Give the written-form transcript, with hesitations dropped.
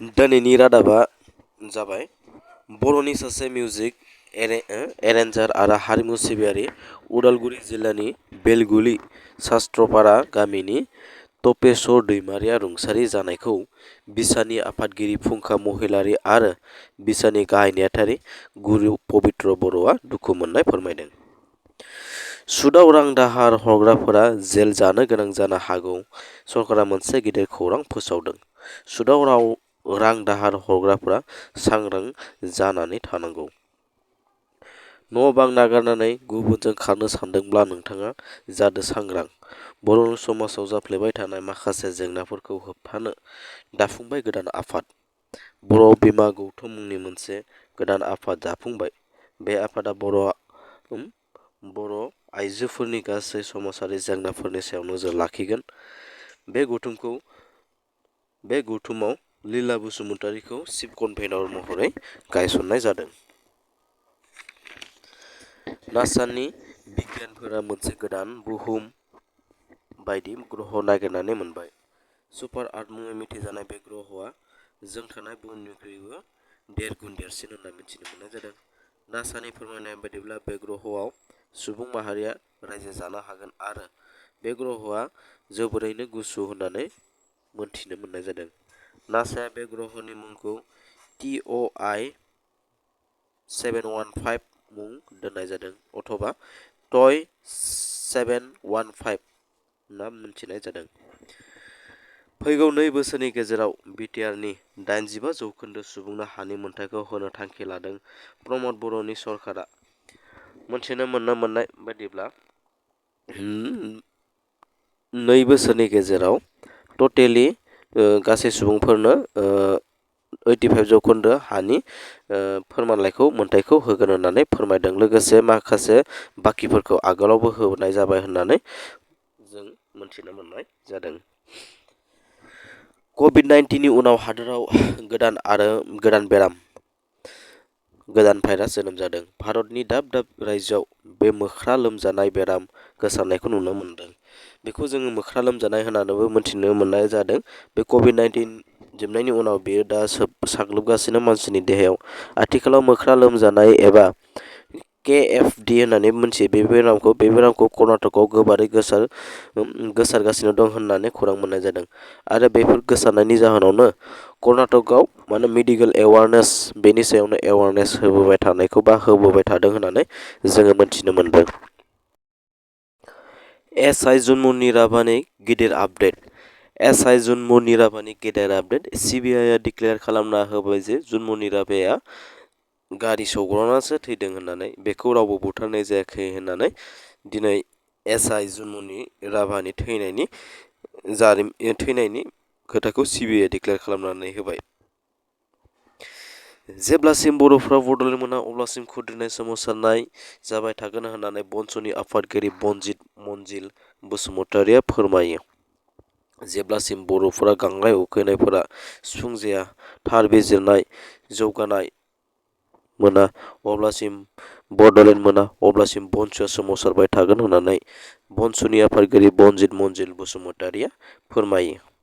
दिनैनि रादाबा जाबाय बर'नि सासे मिउजिक एरेन्जार आरो हारिमु सिबियारि उदालगुरि जिल्लानि बेलगुलि शास्त्रपारा गामिनि तपेस्वर दैमारिया रुंसारि जानायखौ बिसानि आफादगिरि फुंखा महिलारि आरो बिसानि गाहाय नेहाथारि गुरु पबित्र बर'आ दुखु मोननाय फोरमायदों। सुदाव रां दाहार हरग्राफोरा जेल जानो गोनां जानो हागौ सरकारा मोनसे गिदिर खौरां फोसावदों। सुदाव रां दाहार हरग्राफोरा सांग्रां जानानै थानांगौ। न' बां नागारनानै गुबुनजों खारनो सानदोंब्ला नोंथाङा जादो सांग्रां। बर' समाजाव जाफ्लेबाय थानाय माखासे जेंनाफोरखौ होबथानो दाफुंबाय गोदान आफाद। बर' बिमा गौथुम मुंनि मोनसे गोदान आफाद दाफुंबाय। बे आफादा बर' आइजोफोरनि गासै समाजारि जेंनाफोरनि सायाव नोजोर लाखिगोन। बे गौथुमाव लीला बसुमतारीखौ चिफ कनभेनर महरै गायसननाय जादों। नासानि बिगियानफोरा मोनसे गोदान बुहुम बायदि ग्रह नागिरनानै मोनबाय। सुपार आर्थ मुङै मिथिजानाय बे ग्रहआ जों थानाय बुहुमनिख्रुइबो 1.5 गुन देरसिन होनना मिथिनो मोननाय जादों। नासानि फोरमायनाय बायदिब्ला बे ग्रहआव सुबुं माहारिया रायजो जानो हागोन आरो बे ग्रहआ जोबोरैनो गुसु होननानै मोनथिनो मोननाय जादों। नासाया बे ग्रहनि मुंखौ TOI 715 मुं दोननाय जादों अथवा टय 715 होनना मिथिनाय जादों। फैगौ 2 बोसोरनि गेजेराव बिटिआरनि 85% सुबुंनो हानि मोनथायखौ होनो थांखि लादों प्रमद बर'नि सरकारा। मोनथिनो मोननाय बायदिब्ला 2 बोसोरनि गेजेराव टटेलि गासै सुबुंफोरनो 85% हानि फोरमानलाइखौ मोनथायखौ होगोन होननानै फोरमायदों। लोगोसे माखासे बाकिफोरखौ आगोलावबो होनाय जाबाय होननानै जों मोनथिनो मोननाय जादों। कभिड-19 उनाव हादोराव गोदान भाइरास जोनोम जादों। भारतनि दाब दाब रायजोआव बे मोख्रा लोमजानाय बेराम गोसारनायखौ नुनो मोनदों। बेखौ जोङो मोख्रा लोमजानाय होननानैबो मोनथिनो मोननाय जादों। बे कभिड-19 जोबनायनि उनाव बेयो दा साग्लोबगासिनो मानसिनि देहायाव। आथिखालाव मोख्रा लोमजानाय एबा KFD होननानै मोनथियो बे बेरामखौ कर्नाटकआव गोबारै गोसारगासिनो दं होननानै खौरां मोननाय जादों आरो बेफोर गोसारनायनि जाहोनावनो कर्नाटकआव मेडिकेल एवारनेस बेनि सायावनो एवारनेस होबोबाय थादों होननानै जोङो मोनथिनो मोनदों। SI जुनमनि राभानि गिदिर आपडेट। SI जुनमनि राभानि गेदेर आपडेट। CBIआ डिक्लेयार खालामना होबाय जे जुनमनि राभाया गारि सौग्रावनासो थैदों होननानै, बेखौ रावबो बुथारनाय जायाखै होननानै दिनै SI जुनमनि राभानि थैनायनि खोथाखौ CBIआ डिक्लेयार खालामनानै होबाय। जेब्लासिम बर'फ्रा बड'लेण्ड मोना अब्लासिम खुद्रिनाय सोमावसारनाय जाबाय थागोन होननानै बन्स'नि आफादगिरि बनजित मन्जिल बसुमतारीया फोरमायो। जेब्लासिम बर'फोरा गांनाय उखैनायफोरा सुफुंजाया, थार बिजिरनाय जौगानाय मोना अब्लासिम बड'लेण्ड मोना अब्लासिम बन्स'आ सोमावसारबाय थागोन होननानै बन्स'नि आफादगिरि बनजित मन्जिल बसुमतारीया फोरमायो।